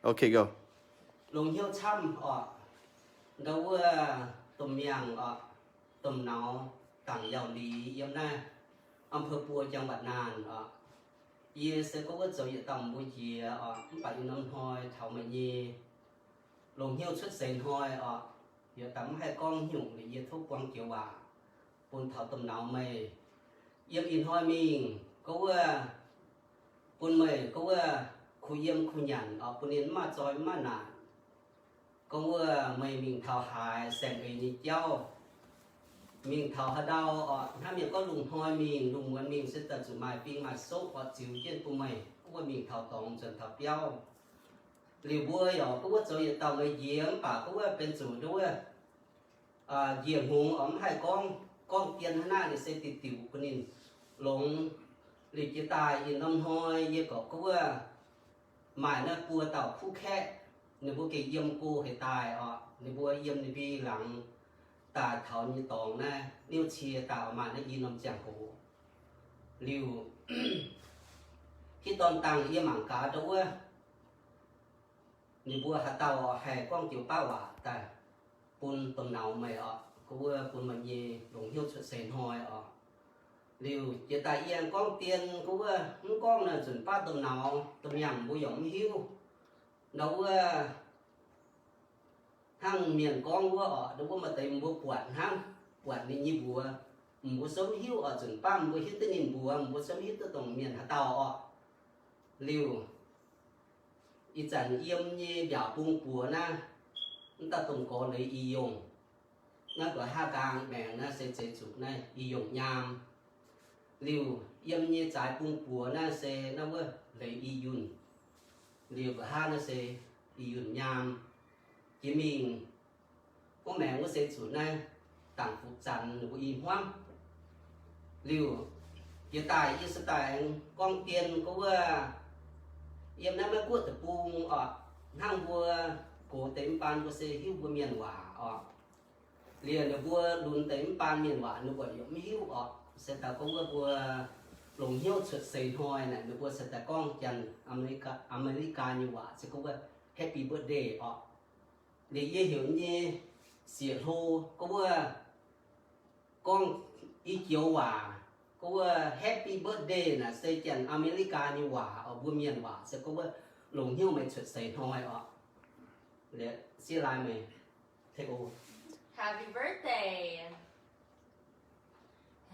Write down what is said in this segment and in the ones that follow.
Okay, go. Longc hnyouv camv oc, ndau wuov domh miangh oc, domh nauz dangc Yauh Liz yiem naaiv อำเภอปัว จังหวัดน่าน oc. Yie se gorngv wuov zoux yietc dauh mbuo njiec oc, mv baac yie norm hnoi taux meih nyei longc hnyouv cuotv seix hnoi oc, yie daaih mv haih gorngv nyungc, yie tov buang joux waac bun taux domh nauz meih. Yiem ih hnoi mingh gorngv wuov bun meih gorngv wuov kuh yiem kuh nyanc oc, bun ninh mv maaih zoi mv maaih naanc. Gorngv wuov meih mingh taux haaix saeng-eix nyei jauv, mingh taux haaix ndau oc, hnangv mienh gorngv lungh hnoi mingh, lungh muonz mingh se daaih zuqc maaih fing maaih soqv oc ziux jienv bun meih gorngv wuov mingh taux dorngx nzuonx taux biauv. Liuz mbuo yaac gorngv wuov zoux yietc dauh meih njiec mv baac gorngv wuov benx zuqc ndau wuov njiec hngongx oc, mv haih gorngv, gorngv dien hnangv naaiv, ninh se diuc diuc bun ninh longx. Liuz jiex daaih ih norm hnoi yie gorngv gorngv wuov maaih naaiv buo dauh kuv kaeqv, ninh mbuo gengh yiem go hec daaih oc, ninh mbuo yiem ninh mbuo laangz daaih taux nyei dorngx naaiv niouv cie daaih oc, maaih naaiv i norm ziangh hoc. Liuz hitv dorn dangh yie mangc gaax ndau wuov ninh mbuo haaix dauh oc haih gorngv joux baav waac daaih bun domh nauz meih oc, gorngv wuov bun meih nyei longc hnyouv cuotv seix hnoi oc. Liuz jiex daaih yie aengx gorngv dien gorngv wuov mv gorngv naaiv nzunc baav domh nauz domh miangh mbuo yaac mv hiuv. Ndau wuov hnangv mienh gorngv wuov oc, ndau wuov maaih deix mbuo buatc hnangv, buatc ninh nyei mbuox, mbuo sou mv hiuv oc, nzunc baav mbuo hiuv duqv ninh mbuox, mbuo sou mv hiuv duqv dongh mienh haaix dauh oc. Liuz ih zanc yiem nyei mbiaauc bung buoz naaiv, mv dauh domh gorx leiz Ih Yongh. Naaiv nqa'haav nqaang maengc naaiv se zeix zuqc naaiv Ih Yongh Nyaam. Liuz yiem nyei zaaix bung buoz naaiv se naaiv wuov leiz Ih Yunh. Liuz nqa'haav naaiv se Ih Yunh Nyaam. Jiex mingh gorngv maengc wuov se zuqc naaiv Dangc Fuqv Zanx ninh mbuo i hmuangv. Liuz jiex daaih yie se daaih aengx gorngv dien gorngv wuov yiem naaiv Meiv Guoqv deic-bung oc, hnangv mbuo gox deix mv baan mbuo se hiuv mbuo mienh waac oc. Liuz ninh mbuo lunx deix mv baan mienh waac ninh mbuo yaac mv hiuv oc. Se daaih gorngv wuov mbuo longc hnyouv cuotv seix hnoi naaic ninh mbuo se daaih gorngv janx Ame^li^gaa, Ame^li^gaa nyei waac se gorngv wuov Happy Birthday oc. Liuz yie heuc nyei sieqv-hlo gorngv wuov, gorngv i joux waac gorngv wuov Happy Birthday naaic se janx Ame^li^gaa nyei waac oc, mbuo mienh waac se gorngv wuov longc hnyouv meih cuotv seix hnoi oc. Liuz sieqv lai meih take over. Happy birthday.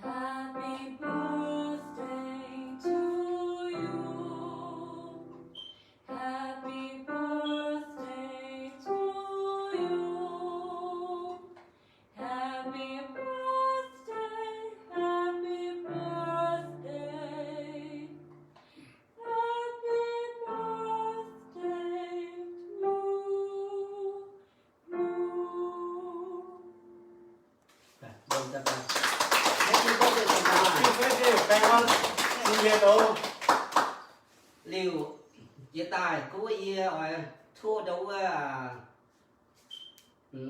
Happy birthday to you. Happy birthday to you. Happy birthday, happy birthday, happy birthday to you. Happy birthday, Happy birthday, Liuz jiex daaih gorngv wuov yie oix tov ndau wuov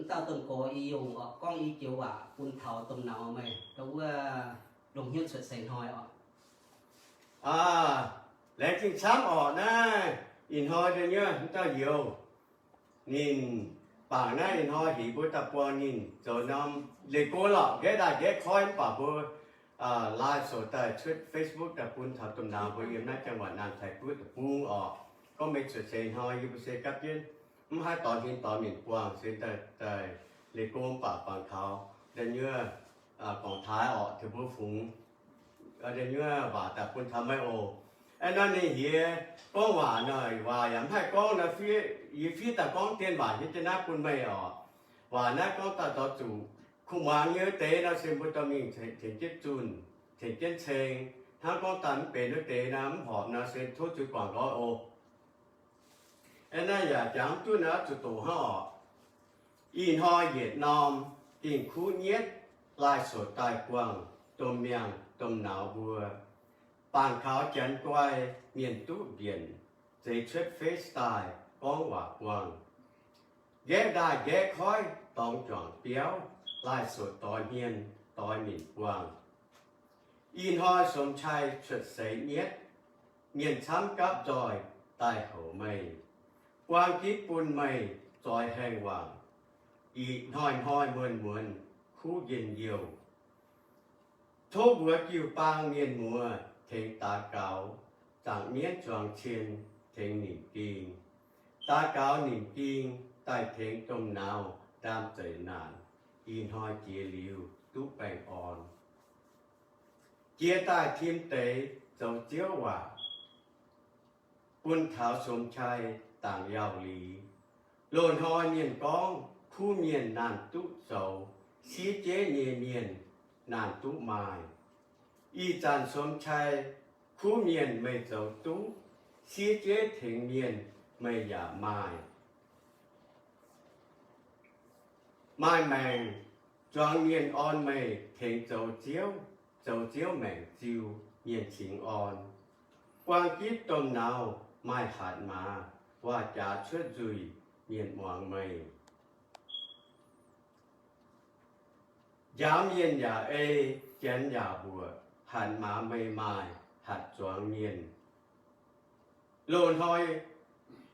dauh domh gorx Ih Yongh oc gorngv i joux waac bun taux domh nauz meih ndau wuov longc hnyouv cuotv seix hnoi oc. Aa, laengz zingh camv oc. Naaiv ih hnoi da'nyeic wuov dauh youz, ninh bangc naaiv ih hnoi hingx mbuo daaih buangh ninh zoux norm leih go lorqc, nqaeqv ndaaih nqaeqv koiv mv baac mbuo live sou daaih cuotv Facebook daaih bun taux domh nauz mbuo yiem naaiv จังหวัดน่าน Taiv Guoqv deic-bung oc. Gorngv meih cuotv seix hnoi yie mbuo se gapv jienv mv haih dorh hmien dorh mienh buangh se daaih, daaih leih go mv baac bangc taux da'nyeic wuov gorngv taaix oc, tengx mbuo fungx da'nyeic wuov waac daaih bun taux meih oc. Aeqv, naaiv ninh hiex gorngv waac nor, waac yaac mv haih gorngv nor, fiev, yie fiev daaih gorngv dien waac hietv jienv naaiv bun meih oc. Waac naaiv gorngv daaih zorc zuqc kuh muangx nyei wuov deix nor se mbuo dorh mingh tengx jienv zunh, tengx jienv ceng. Hnangv gorngv daaih mv benx wuov deix nor, mv horpc nor se tov zuiz guangc lorz oc. Aeqv, naaiv yaac jangx duqv naaiv zuqc doqc hnangv oc. Ih hnoi yietc norm dingh kuv nyetv ไลฟ์สด daaih buangh domh miangh domh nauz mbuo, bangc kaux janx guai mienh duqv mbienc, zeix cuotv Face daaih gorngv waac buangh, nqaeqv ndaaih nqaeqv koiv dorngx juangc biauv ไลฟ์สด doix hmien doix minc buangh. Ih hnoi som qai cuotv seix nyetv, mienh camv gapv nzoih daaih houc meih. Buang gitv bun meih zoix haengh wangc, ih hnoi-hnoi muonz-muonz kuv njien-youh. Tov mbuox jiu-baang mienh muoz tengx daux gaux, zaangc mienv zuangx cien tengx nimc ging. Daux gaux nimc ging daaih tengx domh nauz ndaam zeic naanc, ih hnoi jiex liuz duqv baengh orn. Jiex daaih tim deix zoux Ziouv waac, bun taux Somcai dangc Yauh Liz. Loz-hnoi mienh gorngv, kuv mienh naanc duqv zoux, siev jeiv nyei mienh naanc duqv maaih. Ih zanc Somcai, kuv mienh meih zoux duqv, siev jeiv tengx mienh meih yaac maaih. Maaih maengc zuangx mienh orn meih tengx zoux Ziouv, zoux Ziouv maengc ziu mienh cingx orn. Buang gitv domh nauz maaih hatc maaz, waac-jaax cuotv nzuih mienh muangx meih. Njaaux mienh yaac ei, janx yaac mbuoqc, hatc maaz meih maaih, hatc zuangx mienh. Loz-hnoi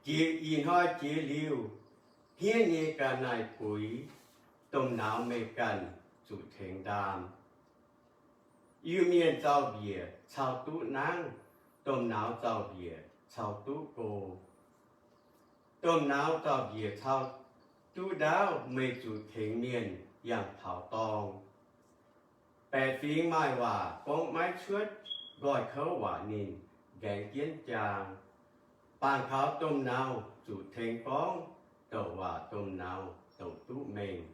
jiex, ih hnoi jiex liuz, hniev nyei ga'naaiv-buix, domh nauz meih ganh zuqc tengx ndaam. Iu-Mienh zaux-mbiec cau duqv nangv, domh nauz zaux-mbiec cau duqv go. Domh nauz zaux-mbiec cau duqv ndaauv, meih zuqc tengx mienh yangh taux dorng. Baeqc fingx maaih waac gorngv maiv cuotv, nqoi kouv waac ninh nqaengx jienv jaang. Bangc kaux domh nauz zuqc tengx gorngv, douc waac domh nauz douc duqv mengh.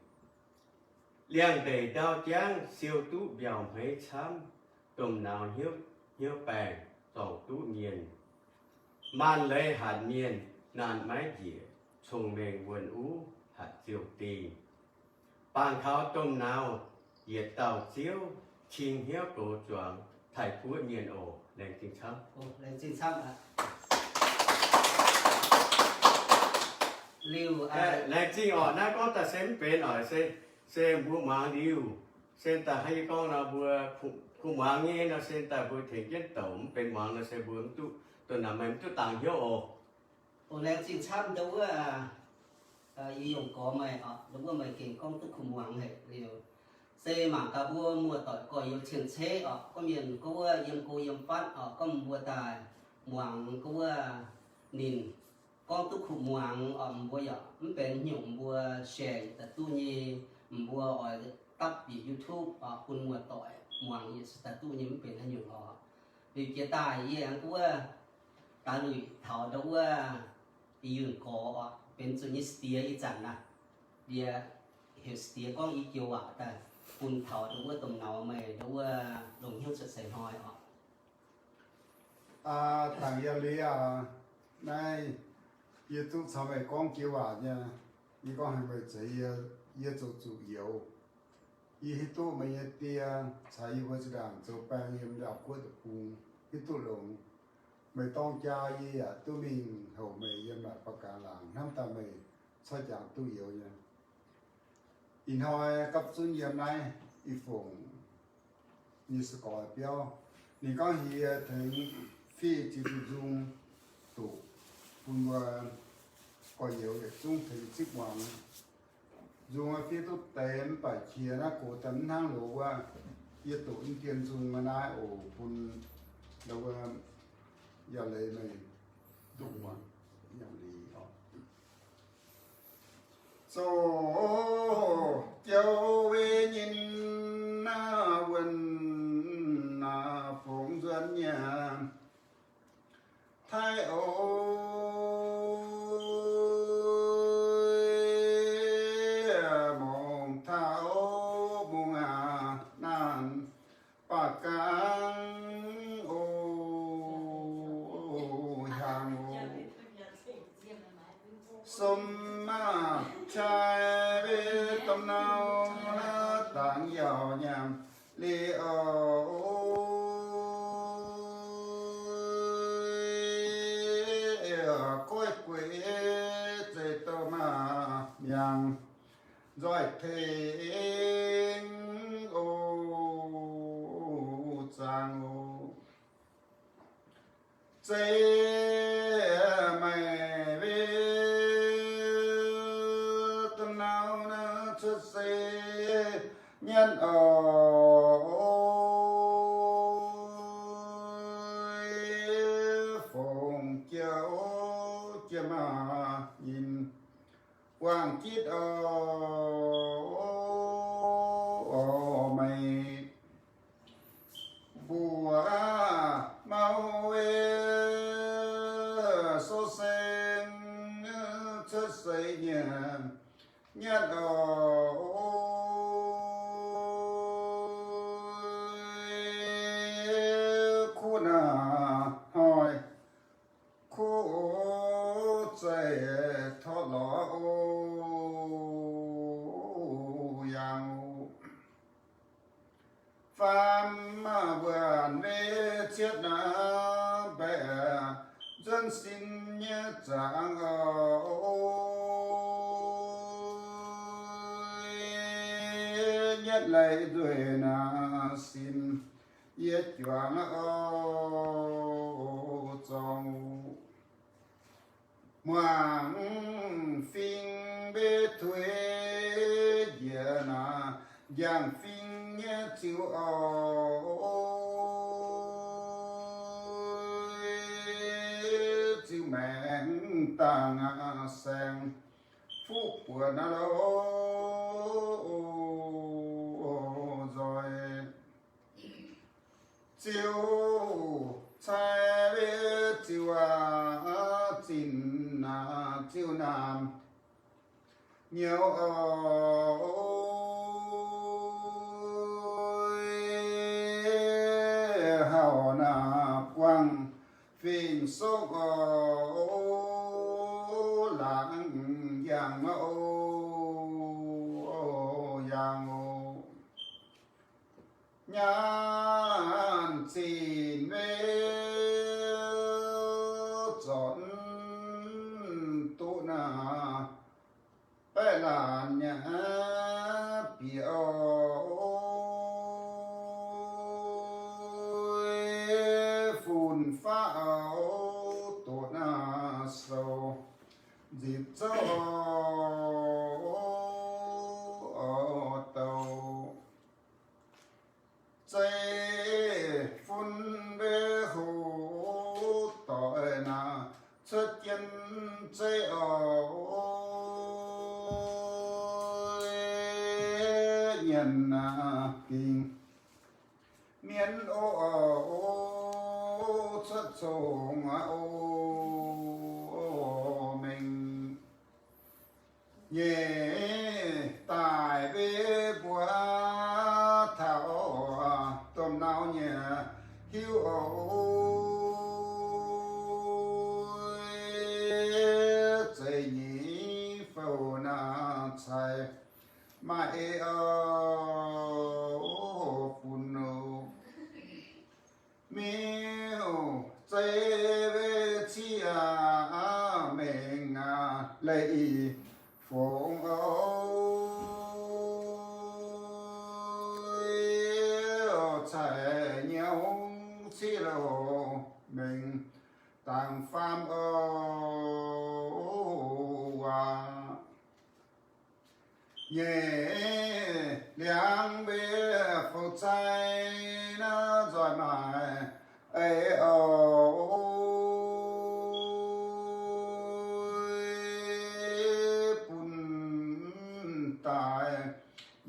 Liangx-ndeic ndau jangv siou duqv mbiauh hmeiv camv, domh nauz hnyouv, hnyouv baengh zorngc duqv mienh. Maanc leiz hatc mienh naanc maiv njiec, cong-mengh wuonh uv hatc ziouh dingh. Bangc kaux domh nauz yietc dauh Ziouv, cing hnyouv gox zuangx taaih-guoqv mienh oc. Laengz zingh camv. Laengz zingh camv aqv. Liuz, laengz zingh oc. Naaiv gorngv daaih se mv benx oc, se, se mbuo muangx liuz, se daaih haaix nyungc gorngv nor mbuo kuh muangx nyei nor, se daaih mbuo tengx jienv douc, mv benx muangx nor se mbuo mv duqv, dongh naaic meih mv duqv dangx hnyouv oc. Oc, laengz zingh camv ndau wuov, ih yungh gorx meih oc, ndau wuov meih gengh gorngv duqv kuh muangx haic liuz. Se mangc gaax mbuo muoz-doic gorx-youz cien-ceqv oc, gorngv mienh gorngv wuov yiem go yiem fatv oc, gorngv mbuo daaih muangx gorngv wuov ninh gorngv duqv kuh muangx oc, mbuo yaac mv benx nyungc mbuo share daaih duqv nyei, mbuo oix dapv bieqc YouTube oc, bun muoz-doic muangx yietc daaih duqv nyei, mv benx haaix nyungc oc. Liuz jiex daaih yie aengx gorngv wuov daaih luic taux ndau wuov ih yungh gorx oc, benx zuqc nyei stie ih zanc naaiv. Yie heuc stie gorngv i joux waac daaih bun taux ndau wuov domh nauz meih ndau wuov longc hnyouv cuotv seix hnoi oc. Dangc Yauh Liz aac, naaiv yie duqv caux meih gorngv joux waac nyei, yie gorngv haic meih zeiz yie, yie zoux zuqc youz. Yie hiuv duqv meih nyei die caux yie mbuo zinh ndaangc zoux baeng yiem Laauv Guoqv deic-bung, hiuv duqv longx. Meih dorng jaa yie yaac duqv mingh houc meih yiem naaic ba'gaax laangz, hnamv daaih meih caaiv jangx duqv youz nyei. Ih hnoi gapv zunv yiem naaiv i fongc nyei sou-gorx biauv, ninh gorngv, Yie tengx fiev ziex diuh nzung doqc bun mbuo gorx-youz yietc zungv tengx zipv muangx. Nzung fiev duqv deix mv baac qiex naaiv gox daaih mv hnangv loz wuov, yie doqc mv dien nzung naaiv oc, bun ndau wuov Yauh Liz meih duqv muangx. Yauh Liz oc. Zoux jouv weic nyinh wuonh fongx nzuonx nyei Taiv oc, mongh taux mungh aac, naanc baac gangv oc, hiaangx oc. Sum maaih qai weic domh nauz naaiv dangx yauh nyanc liuz oc, goiv gueix zeiz douh maaih miangh nzoih tengx oc, zaangc oc. Zeiz meih weic jiem nyinh guangc jitv oc. Meih mbuo mau, so seng cuotv seix nyei nyatv oc. Kuv naaic hnoi kuv zeiz torqv lorz oc. Yangh oc. Faam mbuonc mbe cietv naaiv mbaeqc nzuonx sin nyei zangx oc. Nyatv leiz nzueic naaic sin yie juangc oc. Zorngh muangx fing mbe tuix njiec naaic njang fing nyei ziux oc. Ziux maengx dangh saeng fuqv buonc naaiv loz nzoih. Ziux cai mbe ziux aac, zinh naaic ziux naamh nyouz oc. Hauh naaic buangh fingx sokv oc, laangz yangh oc. Yangh oc. Nyaanh zinh mbe zornc duqv naaic baeqv laanh nyei bieqc oc. Fun faqv oc, doqc naaic sou nzipc zouv oc, douc zeiv fun mbe hoc doic naaic cuotv jienv zeiv oc. Nyienx naaic gingx mienv oc, cuotv congx oc, mengh nyeic daaih mbe mbuo taux domh nau nyei hiuv oc. Zeiz nyeic fouv naaic cai maaih ei oc, bun oc. Miuc zeiv mbe ciqv aac, mengh aac, leih i fongx oc. Cai nyouv ciqv loz mengh dangx faam oc. Aac, nyeic liangx mbe fouv cai naaiv nzoih maaih ei oc, bun daaih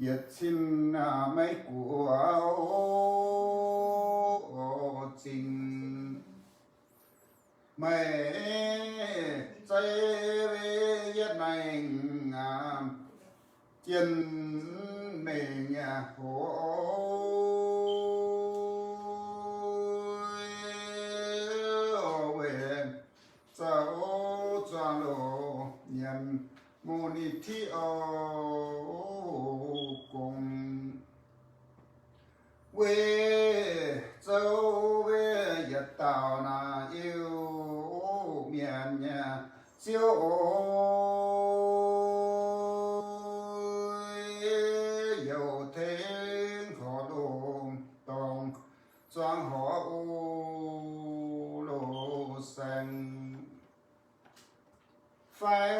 yietc cin maiv guoqv oc. Zingh meih zeiv mbe yietv maengx aac, jien mengh aac hoc weic zoux zuangx loz nyiemc mu ni tiqv oc. Gong weic zoux weic yietc dauh naaic Iu-Mienh nyei ziouv oc. Youc tengx horqc loz-dorngh zuangx horqc oc, loz-saeng fai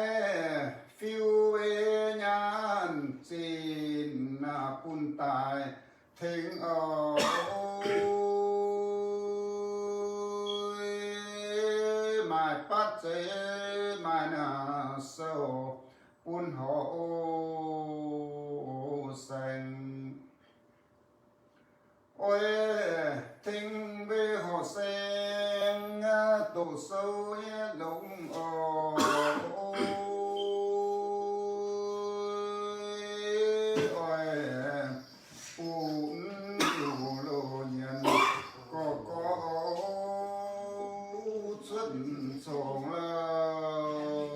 fiuv weic nyaanh zinh bun daaih tengx oc. Maaih batv zeiv maaih naaiv sou bun horqc saeng. Oix tengx mbuo horqc saeng doqc sou nyei longx oc. Oix bun ziouc loz nyienz gorx gorx cuotv congx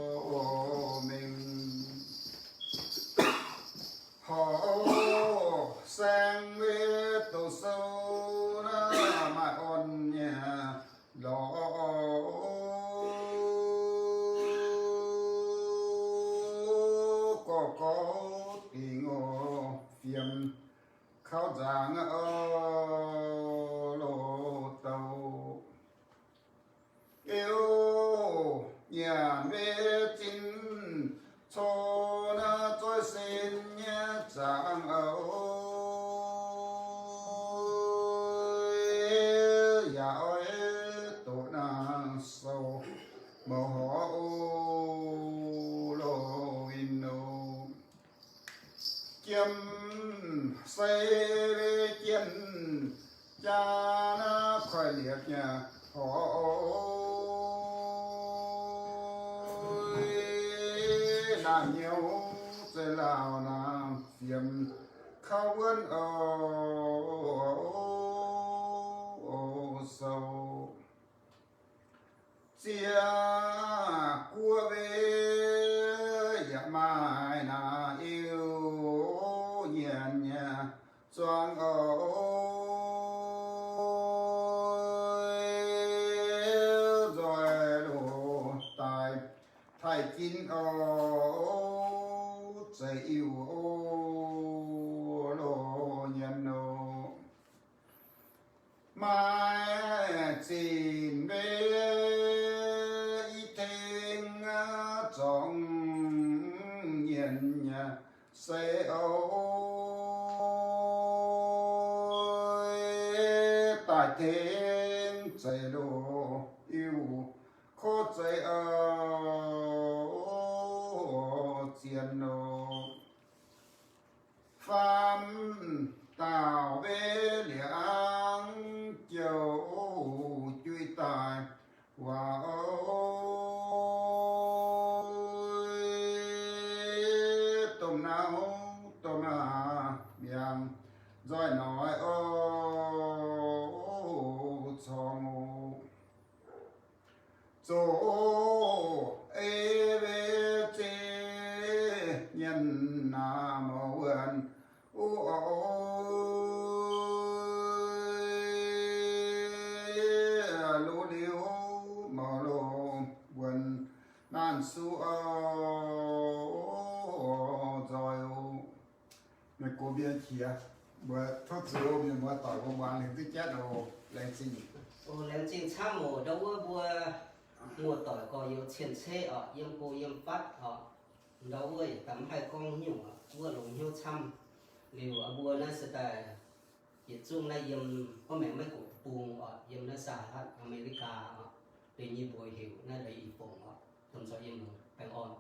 lauh mingh. Horqc saeng mbuo doqc sou naaiv maaih orn nyei lorz gorx gorx dingc oc, fiem kauv nzaangc oc, loz-douc. Euv nyanc mbuo zinh cor naaiv zoih sin nyei zaangc oc. Yaac oix doqc naaiv sou mouz horqc oc, loz win oc. Jiem sei jien jaa naaiv koiv-liepc nyei horqc. Naaiv hnyouv zeiz lauh naaiv fiem kauv wuonv oc, sou. Ziex guoqv mbuo yaac maaih naaiv iu nyienz nyei zuangx oc. Nzoih loz daaih taaih ginv oc, zeiz iu oc, loz nyienz oc. Maaih zinc mbuo i tengx zorngx nyienz nyei sei oc. Daaih tengx zeiz loz iu korv zeiz oc, zien oc. Faam dauh mbuo liangx jouh juiv daaih waac oc. Domh nauv domh miangh nzoih noic oc, corng oc. Zoqc ei mbuo zeiv nyienz naaiv mouz wuonh oc. Loz liuz mouz loz wuonh naanc suv oc, nzoih oc. Meih gox mbienx qiex, mbuo tov zuiz mienh muoz doic mbuo muangx liuz duqv jatv oc. Laengz zingh. Oc, laengz zingh camv oc. Ndau wuov mbuo muoz-doic gorx-youz cien-ceqv oc, yiem go yiem fatv oc. Ndau wuov yietc daaih mv haih gorngv nyungc oc, wuov longx hnyouv camv. Liuz mbuo naaiv se daaih yietc zungv naaiv yiem gorngv maengx maiv gox bung oc, yiem naaiv Sahratv Aa^me^li^gaa oc, deix nyei mbuox heuc naaiv leiz i fongc oc, domh nzoih yiem baengh orn.